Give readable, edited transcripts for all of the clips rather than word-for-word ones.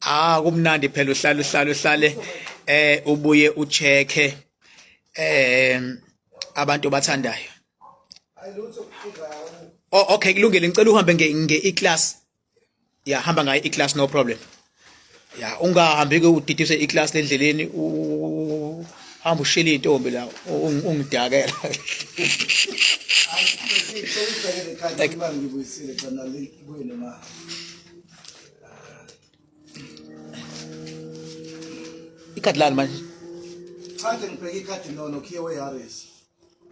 Ah kumnandi phela uhlale uhlale uhlale ubuye uchecke abantu bathandayo. Oh okay, kulungile, ngicela uhambe nge nge e-class. Ya, hamba ngayo e-class, no problem. Ya, ungahambi ke udidise e-class lendleleni, uhamba ushila intombi la ungidakela. Ikhadi lani manje? Cha, ngibheke ikhadi nono khiye we-Harris.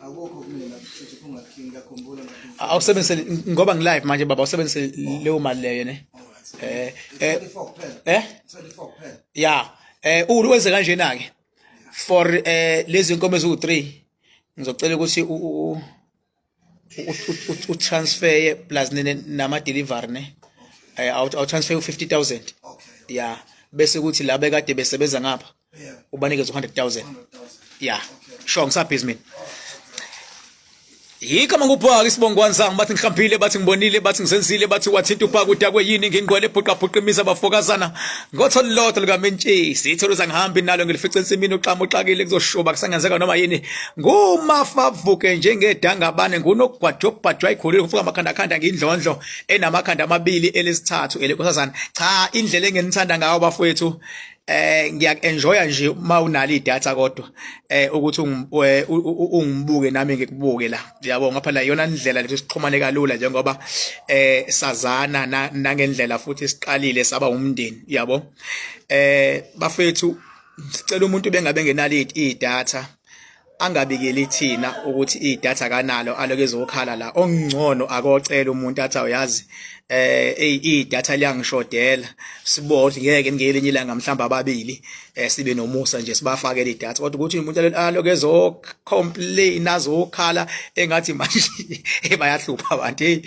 Akukho kumina kushuthi kungakhi, ngiyakhumbula ngathi. Awusebenzise ngoba ngilive manje baba, awusebenzise leyo mali leyo ne. 24 kuphela. Eh? 24 kuphela. Ya. Wenze kanjena ke. For lezi inkomo eziwu3 ngizocela ukuthi u transfer plus nama delivery ne. Awu transfer u50000. Okay. Ya. Bese kuthi laba ekade besebenza ngapha ubanikeze u100,000. 100,000. Ya. Sure, ngisabhizi mina. Yikho mangubhaka isibongwane sami, bathi ngihambile, bathi ngibonile, bathi ngizenzile, bathi wathinta ubhaka udakwe yini, ngingqwele bhuqa bhuqa imisa abafokazana ngotho lodwa likamentshisi itholo zangihambi nalo ngilifice ensimini uxama uxakile kuzoshuba kusangenzeka noma yini, ngumafavuke njengedangabane, ngunogwajo obhajwa ikhulile kufuka amakhandakhanda, ngindlondlo enamakhanda amabili elesithathu elenkosazana. Cha, indlela enginithanda ngayo bafowethu, ngiyak-enjoya nje uma unalo idatha, kodwa ukuthi ungibuke nami ngikubuke la, yabo, ngapha la iyona ndlela lethu sixhumane kalula njengoba sazana nangendlela futhi siqalile saba umndeni, yabo. Bafethu, sicela umuntu bengabe ngenalo idatha angabikeli thina ukuthi idatha kanalo, aloke ezokhala la. Ongcono akocela umuntu athi, awuyazi, ey, idatha liyangishodela, sibone ukuthi ngeke ngelinye ilanga mhlawumbe ababili sibe nomusa nje sibafakele idatha, kodwa ukuthi umuntu aloke ezo complain, azokhala engathi manje bayahlupha abantu, hey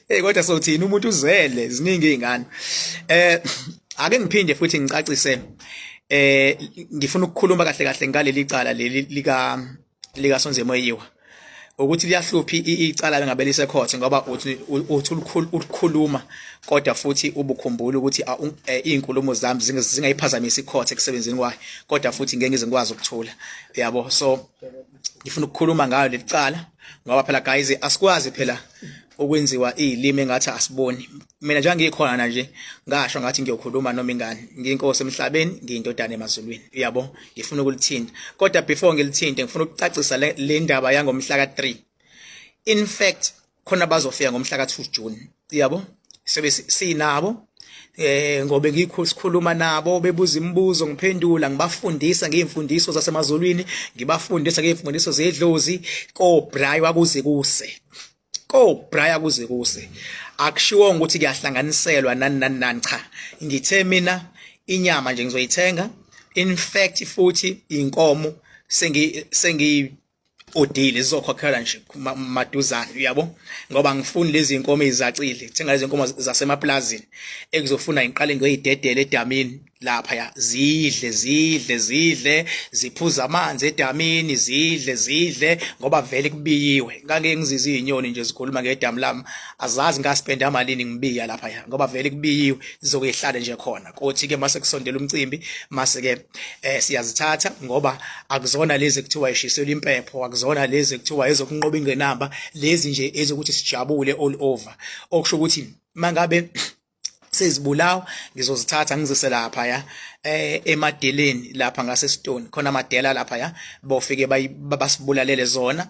hey, kodwa sothini, umuntu uzele ziningi izingane. Ake ngiphinde futhi ngicacise, ngifuna ukukhuluma kahle kahle ngaleli cala leli lika Senzo Meyiwa, ukuthi liyahlupha icala ngabe lise court, ngoba uthi ulikhuluma kodwa futhi ubukhumbula ukuthi izinkulumo zami zingayiphazamisa icourt ekusebenzeni kwayo, kodwa futhi ngeke ngize ngikwazi ukuthula, yabo. So ngifuna ukukhuluma ngayo leli cala ngoba phela guys, asikwazi phela ukwenziwa izilimi engathi asiboni. Mina nje ngikhona nje, ngasho ngathi ngiyokhuluma noma ingane, ngiyinkosi emhlabeni, ngiyindodana emazulwini, uyabo. Ngifuna ukulithinta, kodwa before ngilithinte ngifuna ukucacisa le ndaba yangomhla ka3. In fact khona bazofika ngomhla ka2 June, uyabo, sebe sinabo ngobe ngikho sikhuluma nabo, bebuza imibuzo, ngiphendula, ngibafundisa ngeyimfundiso zasemazulwini, ngibafundisa ngeyimfundiso zedlozi, koBray wakuze kuse, koBraya kuze kuse. Akushiwo ukuthi kuyahlanganiselwa nani nani nani, cha, ngithe mina inyama nje ngizoyithenga. In fact futhi inkomo sengi odile zizokhokhelwa nje maduzane, uyabo, ngoba ngifuni lezi inkomo ezizacile, thenga lezi inkomo zasemaplazini ekuzofuna ngiqale ngiyoyidedela edamini lapha, ya, zidle zidle zidle, ziphuza amanzi edamini, zidle zidle, ngoba vele kubiyiwe. Ngake ngizizwe izinyoni nje zikhuluma ngedamu lami, azazi ngaspenda malini ngibiya lapha, ya, ngoba vele kubiyiwe, zizoke ihlale nje khona. Kothi ke mase kusondela umcimbi mase ke siyazithatha, ngoba akuzona lezi kuthiwa ishiselwa impepho, akuzona lezi kuthiwa ezokunqoba ingqinamba, lezi nje ezokuthi sijabule all over. Okusho ukuthi mangabe sezibulawa ngizozithatha ngizise lapha, ya, emadeleni lapha ngasesitoni khona amadela lapha, ya, bofike basibulalele zona,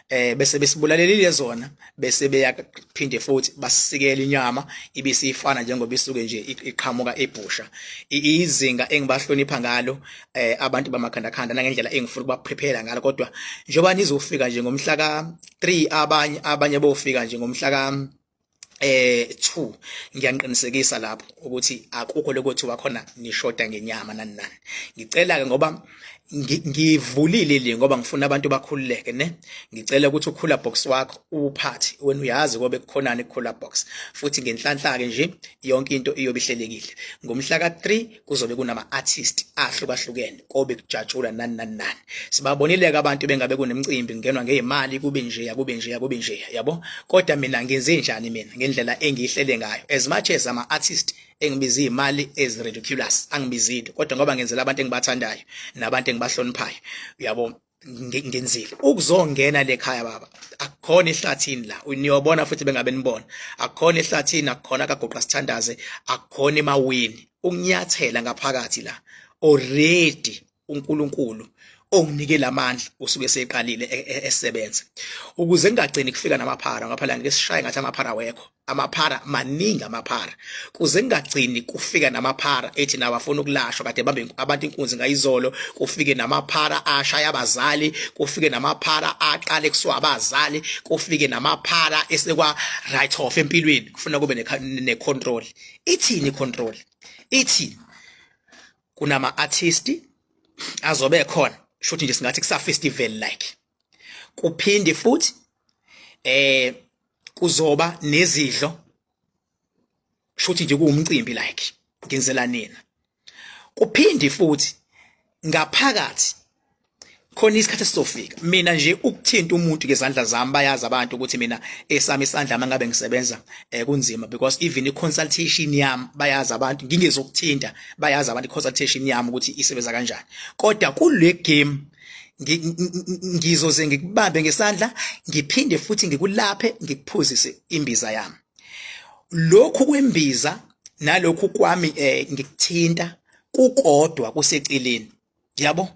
bese besibulalelile zona, bese beyaphinde futhi basisikela inyama ibisifana njengoba isuke nje iqhamuka ebhusha. Izinga engibahlonipha ngalo abantu bamakhandakhanda nangendlela engifuna ukubaprepare ngalo, kodwa njengoba nizofika nje ngomhla ka 3, abanye bofika nje ngomhla ka 2 Ngiyaniqinisekisa lapho ukuthi akukho lokuthiwa khona nishoda ngenyama nani nani. Ngicela ke ngoba ngivulile le ngoba ngifuna abantu bakhululeke ne. Ngicela ukuthi ukhula box wakho uwuphathe wena, uyazi kobe kukhonani kukhula box, futhi ngenhlanhla ke nje yonke into iyobe ihlelekile. Ngomhla ka3 kuzobe kunama artist ahlukahlukene, kobe kujatshulwa nani nani nani. Sibabonile ke abantu bengabe kunemicimbi kungenwa ngezimali, kube nje, kube nje, kube nje, yabo. Kodwa mina ngenze njani mina ngendlela engiyihlele ngayo? As much as ama artist engibiza imali as ridiculous angibizile, kodwa ngoba ngenzela abantu engibathandayo nabantu engibahloniphayo, uyabo, ngenzile ukuzongena lekhaya baba. Akukhona ehlathini la, niyobona futhi bengabe nibona, akukhona ehlathini, akukhona kagoqa sithandaze, akukhona emawini. Ukunyathela ngaphakathi la, already uNkulunkulu onginike lamandla usuke seqalile esebenza, ukuze ngingagcini kufika namaphara ngapha la. Ngeke sishaye ngathi amaphara wekho, amaphara maningi amaphara, kuze kungagcini kufika namaphara ethi nawo afuna ukulashwa, kade bambe abantu inkunzi ngayizolo. Kufike namaphara ashaya abazali, kufike namaphara aqale kusuka abazali, kufike namaphara esekwa right off empilweni. Kufuna kube ne control. Ithini control? Ithi kunama artist azobe khona, shuthi nje singathi kusa festival like. Kuphinde futhi kuzoba nezidlo, shuthi nje kuwumcimbi like ngenzela nina. Kuphinde futhi ngaphakathi khona isikhathi esizofika mina nje ukuthinta umuntu ngezandla zami, bayazi abantu ukuthi mina esami isandla mangabe ngisebenza kunzima, because even i-consultation yami bayazi abantu, ngingezokuthinta, bayazi abantu i-consultation yami ukuthi isebenza kanjani. Kodwa kule game ngizoze ngikubambe ngesandla, ngiphinde futhi ngikulaphe, ngikuphuzise imbiza yami. Lokhu kwembiza nalokhu kwami ngikuthinta kukodwa kuseceleni, yabo,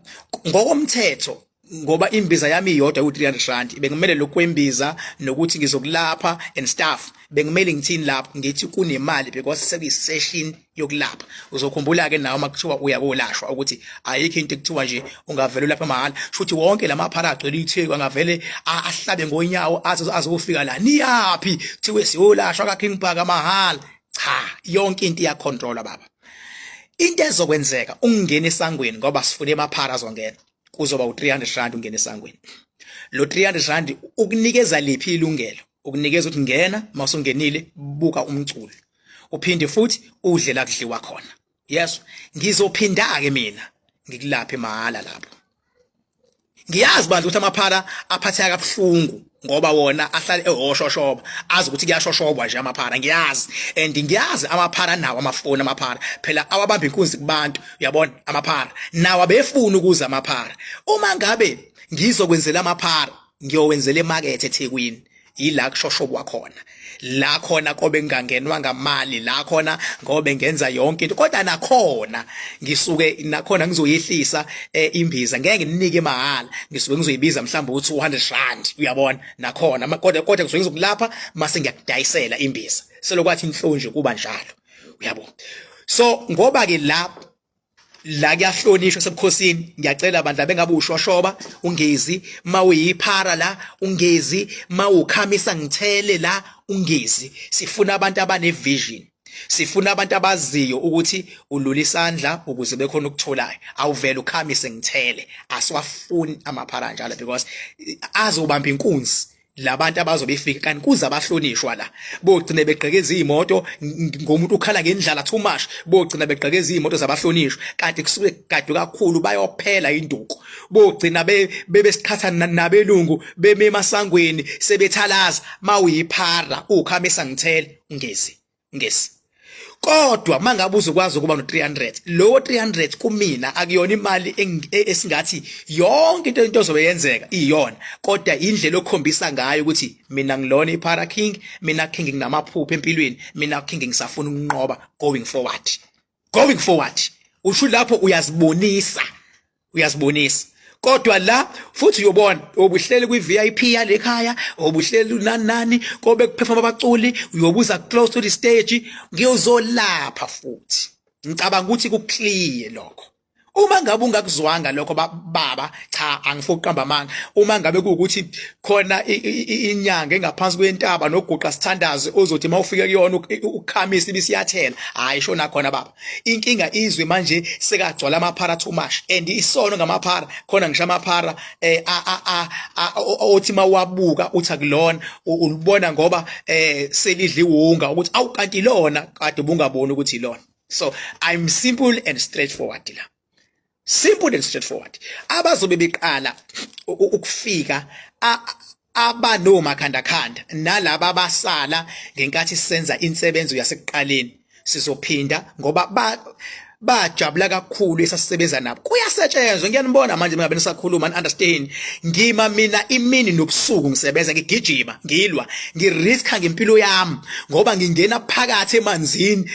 ngokomthetho, ngoba imbiza yami iyodwa ku-300 rand. Bekumele lokhu kwembiza nokuthi ngizokulapha and stuff, bekumele ngithini lapho? Ngithi kunemali because sekuyi-session yokulapha. Uzokhumbula-ke nawe uma kuthiwa uya kolashwa ukuthi ayikho into ekuthiwa nje ungavele ulapha mahhala. Shuthi wonke la maphara agcwele itheku angavele ahlabe ngonyawo aze azofika la, niyaphi? Kuthiwe siyolashwa kaKing Bhaka mahhala. Cha, yonke into iyacontrolwa baba. Into ezokwenzeka ungena esangweni, ngoba sifune emaphara azongena, kuzoba u-300 rand ungena esangweni. Lo 300 rand ukunikeza liphi ilungelo? Ukunikeza ukuthi ngena, mawusungenile buka umculo, uphinde futhi udle la kudliwa khona. Yes, ngizophinda ke mina ngikulaphe mahhala lapho. Ngiyazi bandla ukuthi amaphara aphatheka kabuhlungu ngoba wona ahlale ehoshoshoba, azi ukuthi kuyashoshobwa nje amaphara. Ngiyazi and ngiyazi amaphara nawo amafoni, amaphara phela awabamba inkunzi kubantu, uyabona. Amaphara nawo abefuna ukuza amaphara. Uma ngabe ngizokwenzela amaphara, ngiyowenzela emakethe eThekwini, yila kushoshobwa khona, la khona kobe ngingangenwa ngamali, la khona ngobe ngenza yonke into. Kodwa nakhona ngisuke nakhona ngizoyehlisa imbiza, ngeke nginike mahhala, ngisuke ngizoyibiza mhlawumbe u200 rand, uyabona nakhona. Kodwa ngisuke ngizokulapha mase ngiyakudayisela imbiza, selokwathi inhlonje kuba njalo, uyabo. So ngoba ke la la kuyahlonishwa sebukhosini, ngiyacela bandla bengabe ushoshoba ungezi, mawuyiphara la ungezi, mawukhamisa ngithele la ungezi. Sifuna abantu abane vision, sifuna abantu abaziyo ukuthi ulula isandla ukuze bekhona ukutholayo. Awuvele ukhamise ngithele, asiwafuni amaphara njalo because azobamba inkunzi labantu abazobe befika, kanti kuze abahlonishwa la bogcine begqekeza iy'moto ngomuntu ukhala ngendlala too much, bogcina begqekeza iy'moto zabahlonishwa, kanti kusuke kugadwe kakhulu, bayophela induku, bogcina bebesiqhatha nabelungu beme emasangweni sebethalaza. Mawuyiphara ukhamisa ngithele ungezi ngesi. Kodwa mangabe uzokwazi ukuba no-300, lowo 300 kumina akuyona imali esingathi yonke into ozobe yenzeka iyona, kodwa indlela okhombisa ngayo ukuthi mina ngilona iphara king, mina king nginamaphupho empilweni, mina king ngisafuna ukunqoba going forward, going forward. Usho lapho uyazibonisa, uyazibonisa. Kodwa la futhi uyobona obuhleli kwi-VIP yale khaya, obuhleli nani nani, kobe kuphefuma abaculi, uyobuza close to the stage, ngiyozolapha futhi. Ngicabanga ukuthi ku-clear lokho. Uma ngabe ungakuzwanga lokho baba, cha, angifuni ukuqamba amanga. Uma ngabe kuwukuthi khona inyanga engaphansi kwentaba noguqa sithandaze, ozothi mawufika kuyona ukhamisa ibisiyathela, hayi, shona khona baba. Inkinga izwe manje sekagcwala amaphara too much, and isono ngamaphara khona, ngisho amaphara othi mawabuka uthi akulona, ulibona ngoba selidla iwunga ukuthi awu, kanti lona kade ubungaboni ukuthi ilona. So I'm simple and straightforward la, simple and straightforward. Abazobe beqala ukufika, abanomakhandakhanda nalaba abasala ngenkathi senza insebenzo yasekuqaleni, sizophinda ngoba bajabula kakhulu esasisebenza nabo. Kuyasetshenzwa, ngiyanibona manje mengabe nisakhuluma, understand. Ngima mina imini nobusuku ngisebenza, ngigijima, ngilwa, ngiriska ngempilo yami, ngoba ngingena phakathi emanzini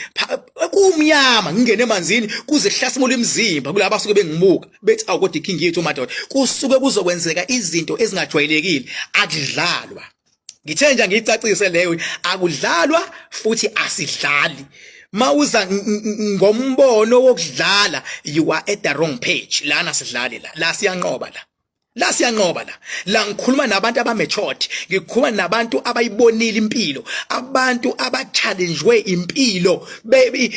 kumnyama, ngingena emanzini kuze kuhlasimula imizimba kulaba basuke bengibuka bethi, "Awu, kodwa iking yethu madoda." Kusuke kuzokwenzeka izinto ezingajwayelekile, akudlalwa. Ngithe nje ngiyicacise leyo, akudlalwa futhi asidlali. Mawuza ngombono wokudlala, you are at the wrong page. Lana sidlali la, la siyanqoba la, la siyanqoba la. La ngikhuluma nabantu abamatured, ngikhuluma nabantu abayibonile impilo, abantu abachallengewe impilo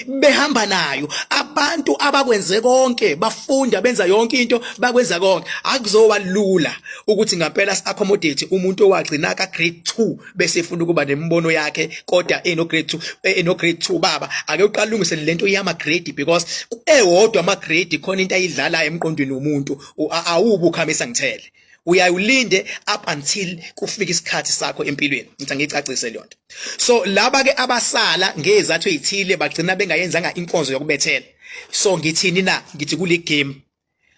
behamba nayo, abantu abakwenze konke, bafunda, benza yonke into, bakwenza konke. Akuzoba lula ukuthi ngampela si-accommodate umuntu owagcina ka grade 2 bese efuna ukuba nemibono yakhe, kodwa eno grade 2, eno grade 2. Baba, ake uqale ulungise lento yama grade, because ewodwa ama grade khona into ayidlalayo emqondweni womuntu. Awubu ukhamisa ngithele, uyayulinde up until kufika isikhathi sakho empilweni. Ngithi angicacise leyo nto. So laba ke abasala ngezathu ezithile bagcina bengayenzanga inkonzo yokubethela. So ngithini na? Ngithi kule game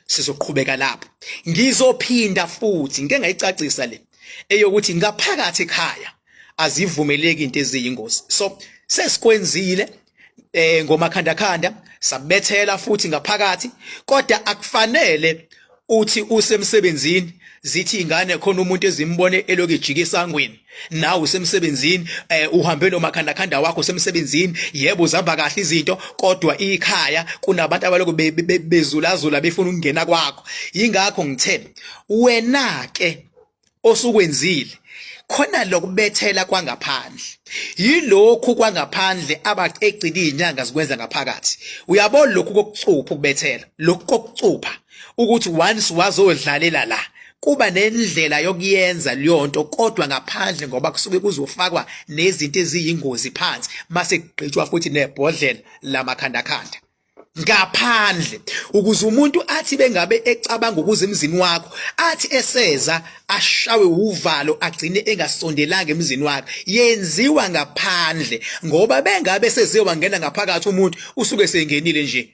sizoqhubeka lapho, ngizophinda futhi ngike ngayicacisa le eyokuthi ngaphakathi ekhaya azivumeleki into eziyingozi. So sesikwenzile ngomakhandakhanda, sabethela futhi ngaphakathi, kodwa akufanele uthi usemsebenzini zithi ingane khona umuntu ezimbone eloku ejika esangweni, nawe usemsebenzini, uhambe nomakhandakhanda wakho usemsebenzini. Yebo, uzihamba kahle izinto, kodwa ikhaya kunabantu abaloko bezulazula befuna ukungena kwakho. Yingakho ngithe wena ke osukwenzile khona lokubethela kwangaphandle, yilokhu kwangaphandle abacecile izinyanga zikwenza ngaphakathi. Uyabona lokhu kokucupha, ukubethela lokhu kokucupha, ukuthi once wazodlalela la, kuba nendlela yokuyenza leyo nto, kodwa ngaphandle, ngoba kusuke kuzofakwa nezinto eziyingozi phansi, mase kugqitshwa futhi nebhodlela lamakhandakhanda ngaphandle, ukuze umuntu athi bengabe ecabanga ukuza emzini wakho, athi eseza ashawe uvalo, agcine engasondelanga emzini wakhe. Yenziwa ngaphandle, ngoba bengabe seze wangena ngaphakathi umuntu usuke sengenile nje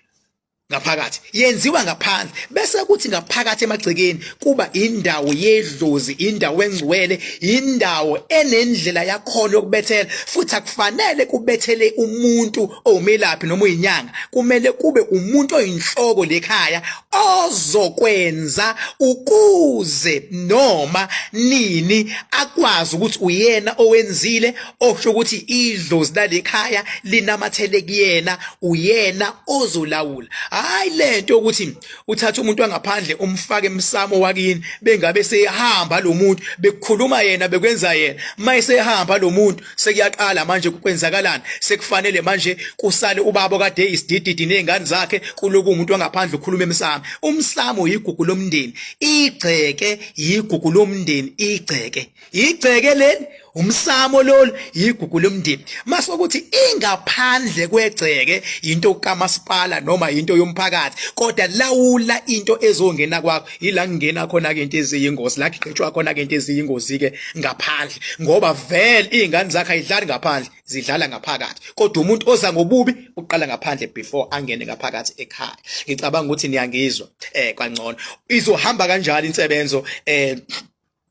ngaphakathi. Yenziwa ngaphandle, bese kuthi ngaphakathi emagcekeni kuba indawo yedlozi, indawo engcwele, indawo enendlela yakhona yokubethela. Futhi akufanele kubethele umuntu owumelaphi noma uyinyanga, kumele kube umuntu oyinhloko lekhaya ozokwenza ukuze noma nini akwazi ukuthi uyena owenzile, osho ukuthi idlozi lalekhaya linamathele kuyena, uyena ozolawula. Hayi lento ukuthi uthatha umuntu wangaphandle umfake emsamo wakini, bengabe sehamba lo muntu, bekukhuluma yena, bekwenza yena, mayesehamba lo muntu sekuyaqala manje kwenzakalani? Sekufanele manje kusale ubaba kade isidididi nezingane zakhe, kuloku umuntu wangaphandle ukhuluma emsamo. Umsamo yigugu lomndeni, igceke yigugu lomndeni, igceke, igceke leli, umsamo lolu yigugu lomndeni. Masokuthi ingaphandle kwegceke into kamasipala noma into yomphakathi, kodwa lawula into ezongena kwakho. Ila kungena khona ke into eziyingozi, la kugqitshwa khona ke into eziyingozi ke ngaphandle, ngoba vele izingane zakhe ayidlali ngaphandle, zidlala ngaphakathi. Kodwa umuntu oza ngobubi uqala ngaphandle before angene ngaphakathi ekhaya. Ngicabanga ukuthi niyangizwa kangcono. Izohamba kanjani insebenzo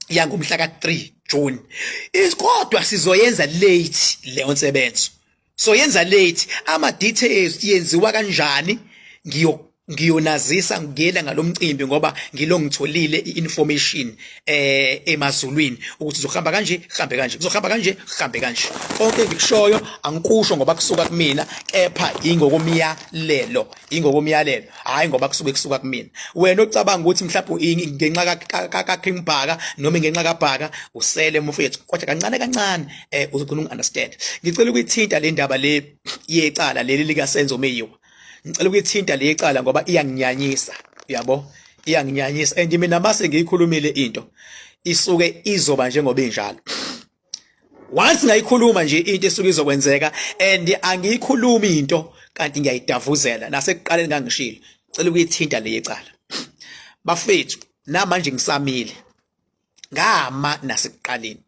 yangomhla ka-3 June? Kodwa sizoyenza late leyo nsebenzo, so yenza late. Ama details yenziwa kanjani, ngiyo Ngiyonazisa ngiyela ngalomcimbi ngoba ngilo ngitholile i-information emazulwini ukuthi uzohamba kanje, hambe kanje, uzohamba kanje, hambe kanje. Konke engikushoyo angikusho ngoba kusuka kumina, kepha ingokomyalelo, ingokomyalelo, hhayi ngoba kusuke kusuka kumina. Wena ocabanga ukuthi mhlawumbe ngenxa ka-King Bhaka noma ngenxa kaBhaka usele mfethu, kodwa kancane kancane uzogcina ungi-understand. Ngicela ukuyithinta le ndaba le yecala leli likaSenzo Meyiwa. Ngicela ukuyithinta le icala ngoba iyanginyanyisa, uyabo, iyanginyanyisa and mina mase ngiyikhulumile into isuke izoba njengoba injalo. Once ngayikhuluma nje into esuke izokwenzeka and angiyikhulumi into kanti ngiyayidavuzela. Nasekuqaleni ngangishilo, cela ukuyithinta le icala bafethu. Namanje ngisamile, ngama nasekuqaleni,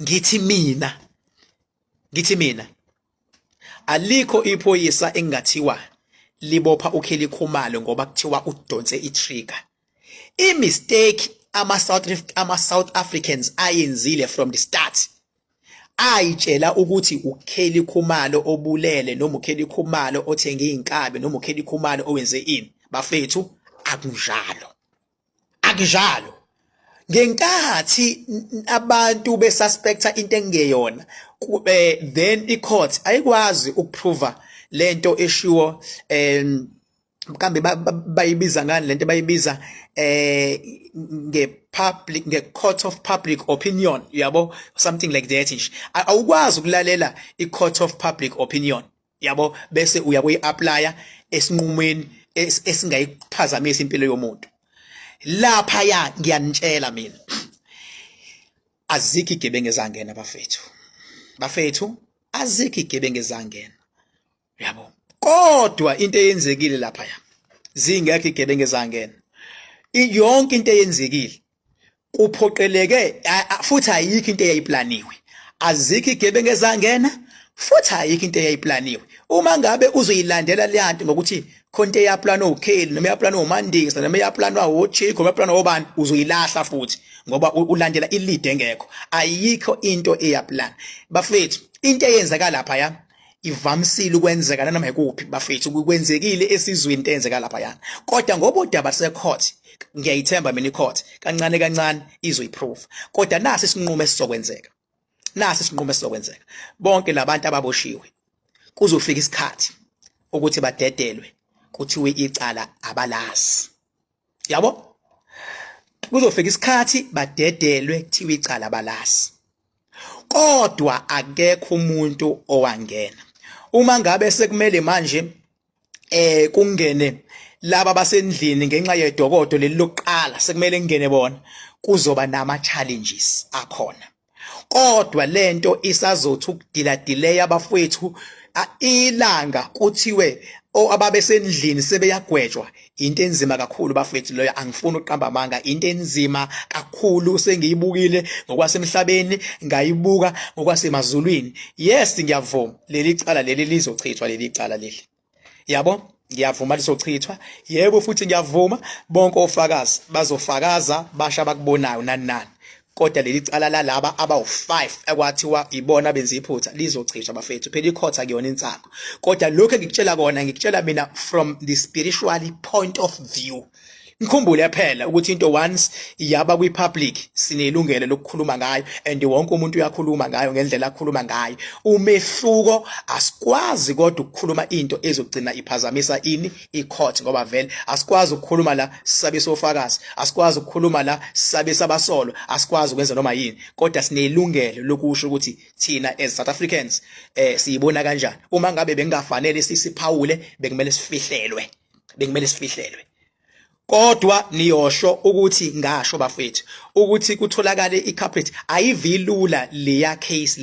ngithi mina, ngithi mina alikho iphoyisa engingathiwa libopha uKelly Khumalo ngoba kuthiwa udonse i-trigger. I-mistake ama-South Africans ayenzile from the start, ayitshela ukuthi uKelly Khumalo obulele noma uKelly Khumalo othenge iy'nkabi noma uKelly Khumalo owenze ini. Bafethu, akunjalo, akunjalo. Ngenkathi abantu besuspecta into engeyona, then i-court ayikwazi ukuprova lento eshiwo. Kambe bayibiza ngani lento? Bayibiza nge-public, nge-court of public opinion, yabo, something like that nje. Awukwazi ukulalela i-court of public opinion, yabo, bese uya kuyi-applya esinqumweni esingayiphazamisa impilo yomuntu lapha. Ya, ngiyanitshela mina, azikho igebengu ezangena bafethu, bafethu, azikho igebengu ezangena, yabo. Kodwa into eyenzekile lapha, ya, zingekho igebengu ezangena, yonke into eyenzekile kuphoqeleke futhi ayikho into eyayiplaniwe. Azikho igebengu ezangena futhi ayikho into eyayiplaniwe. Uma ngabe uzoyilandela leyanto ngokuthi khona into eyaplanwa uKelly noma eyaplanwa uMandisa noma eyaplanwa uChico noma eyaplanwa obani, uzoyilahla futhi ngoba ulandela i-lead engekho. Ayikho into eyaplan bafethu. Into eyenzeka lapha ya ivamisile ukwenzeka nanoma ikuphi bafethu, kwenzekile esizweni into eyenzeka lapha yana. Kodwa ngoba udaba secourt, ngiyayithemba mina icourt, kancane kancane izoyiprove. Kodwa nasi isinqumo esizokwenzeka, nasi isinqumo esizokwenzeka: bonke labantu ababoshiwe kuzofika isikhathi ukuthi badedelwe, kuthiwe icala abalazi, yabo. Kuzofika isikhathi badedelwe, kuthiwe icala abalazi, kodwa akekho umuntu owangena. Uma ngabe sekumele manje kungene laba basendlini ngenxa yedokodo leli lokuqala, sekumele kungene bona, kuzoba nama challenges akhona. Kodwa lento isazothi ukudiladileya abafowethu. Ilanga kuthiwe ababesendlini sebeyagwetshwa, into enzima kakhulu bafethu loyo. Angifuni ukuqamba amanga, into enzima kakhulu sengiyibukile ngokwasemhlabeni, ngayibuka ngokwasemazulwini. Yes, ngiyavuma, leli cala leli lizochithwa, leli cala leli, yabo, ngiyavuma lizochithwa. Yebo, futhi ngiyavuma bonke ofakazi bazofakaza, basha abakubonayo nani nani. Kodwa leli cala lalaba abawu-5 ekwathiwa ibona benza iphutha lizochithwa bafethu. Phela ikhotha kuyona insango. Kodwa lokhu engikutshela kona, ngikutshela mina from the spiritual point of view. Ngikhumbule phela ukuthi into once yaba kwi-public, sinelungelo lokukhuluma ngayo and wonke umuntu uyakhuluma ngayo ngendlela akhuluma ngayo. Umehluko, asikwazi kodwa ukukhuluma into ezogcina iphazamisa ini, i-court, ngoba vele asikwazi ukukhuluma la sisabisa ofakazi, asikwazi ukukhuluma la sisabisa abasolwa, asikwazi ukwenza noma yini. Kodwa sinelungelo lokusho ukuthi thina as South Africans siyibona kanjani. Uma ngabe bengafanele sisiphawule, bekumele sifihlelwe, bekumele sifihlelwe. Kodwa niyosho ukuthi ngasho bafethu ukuthi kutholakale i-carpet ayivilula leya case,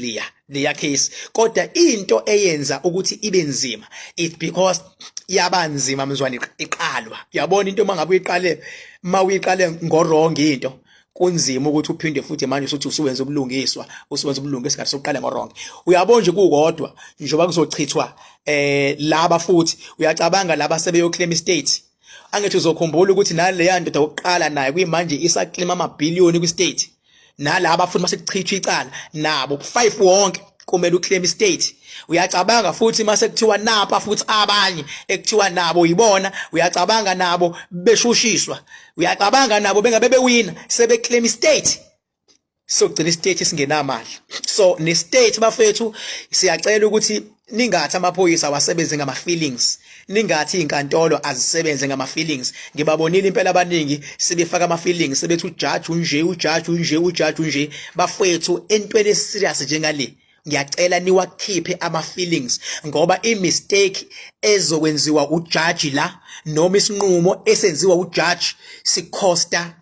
leya case. Kodwa into eyenza ukuthi ibe nzima, it's because yaba nzima mzwane iqalwa, yabona. Into mangabe uyiqale, mawuyiqale ngo-wrong into, kunzima ukuthi uphinde futhi manje usuthi usuwenza ubulungiswa, usuwenza ubulungiswa kanti sokuqala ngo-wrong, uyabona nje. Kukodwa njengoba kuzochithwa laba futhi, uyacabanga laba sebeyoclaim state, angithi uzokhumbula ukuthi naleya ndoda yokuqala nayo kuyimanje isaclaim amabhiliyoni kwi-state. Nalaba futhi mase kuchithwa icala nabo 5 wonke kumele uclaim state. Uyacabanga futhi mase kuthiwa napa futhi abanye ekuthiwa nabo yibona, uyacabanga nabo beshushiswa, uyacabanga nabo bengabe bewina sebeclaim state, sogcina istate singenamali. So ne state bafethu, siyacela ukuthi ningathi amaphoyisa awasebenze ngama feelings, ningathi izinkantolo azisebenze ngama feelings. Ngibabonile impela abaningi sebefaka ama feelings, sebethi ujaji unje, ujaji unje, ujaji unje. Bafethu, entweni eserious njengale, ngiyacela niwakhiphe ama feelings, ngoba i mistake ezokwenziwa ujaji la noma isinqumo esenziwa ujaji sicosta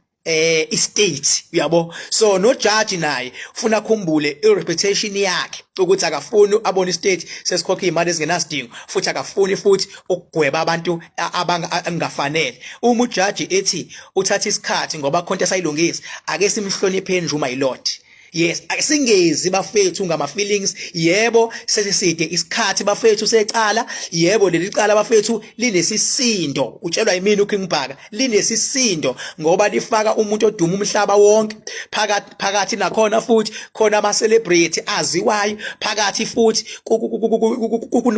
istate, uyabo. So no judge naye ufuna akhumbule i-reputation yakhe, ukuthi akafuni abone istate sesikhokha imali ezingenasidingo, futhi akafuni futhi ukugweba abantu abangafanele. Uma ujaji ethi uthatha isikhathi ngoba khonto esayilungisa, ake simhlonipheni nje uma lord. Yes, singezi bafethu ngama feelings. Yebo, sesiside isikhathi bafethu secala. Yebo, leli cala bafethu linesisindo, utshelwa yimini uKing Bhaka, linesisindo ngoba lifaka umuntu oduma umhlaba wonke phakathi phakathi, nakhona futhi khona ama celebrity aziwayo phakathi, futhi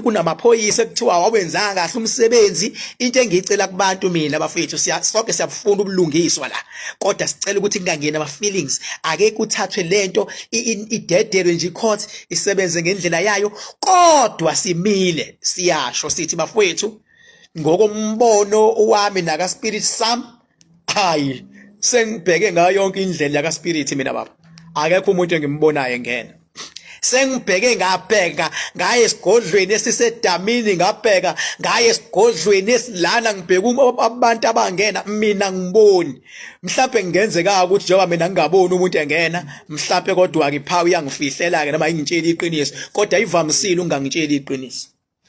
kunamaphoyisa ekuthiwa wawenzanga kahle umsebenzi. Into engiyicela kubantu mina bafethu, sonke siyabufuna ubulungiswa la, kodwa sicela ukuthi kungangeni ama feelings. Ake kuthathwe lento idedelwe nje, icourt isebenze ngendlela yayo. Kodwa simile, siyasho sithi bafowethu, ngokombono wami naka spirit sam, hayi, sengibheke ngayo yonke indlela yaka spirit mina baba, akekho umuntu engimbonayo engena. Sengibheke, ngabheka ngaye esigodlweni esisedamini, ngabheka ngaye esigodlweni esilana, ngibheka abantu abangena, mina ngiboni. Mhlawumbe kungenzeka ukuthi njengoba mina ngingaboni umuntu engena mhlawumbe, kodwa ke iphawu iyangifihlela ke noma ingitshela iqiniso, kodwa ivamisile ungangitsheli iqiniso,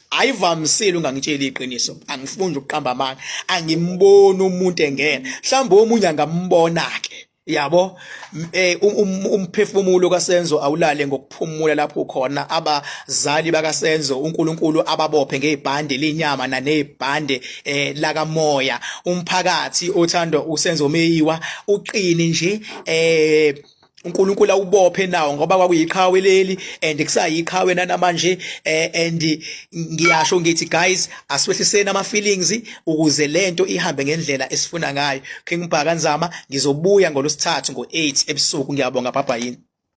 ayivamisile ungangitsheli iqiniso. Angifuni ukuqamba amanga, angimboni umuntu engena. Mhlawumbe omunye angambona ke, yabo. Umphefumulo kaSenzo awulale ngokuphumula lapho khona. Abazali bakaSenzo, uNkulunkulu ababophe ngezibhande lenyama nanezibhande lakamoya. Umphakathi othandwa uSenzo Meyiwa uqine nje, uNkulunkulu awubophe nawo, ngoba kwakuyiqhawe leli and kusayiqhawe namanje. And ngiyasho ngithi guys, aswehliseni ama feelings ukuze lento ihambe ngendlela esifuna ngayo. King Bhaka Nzama, ngizobuya ngolwesithathu ngo8 ebusuku. Ngiyabonga, bye bye.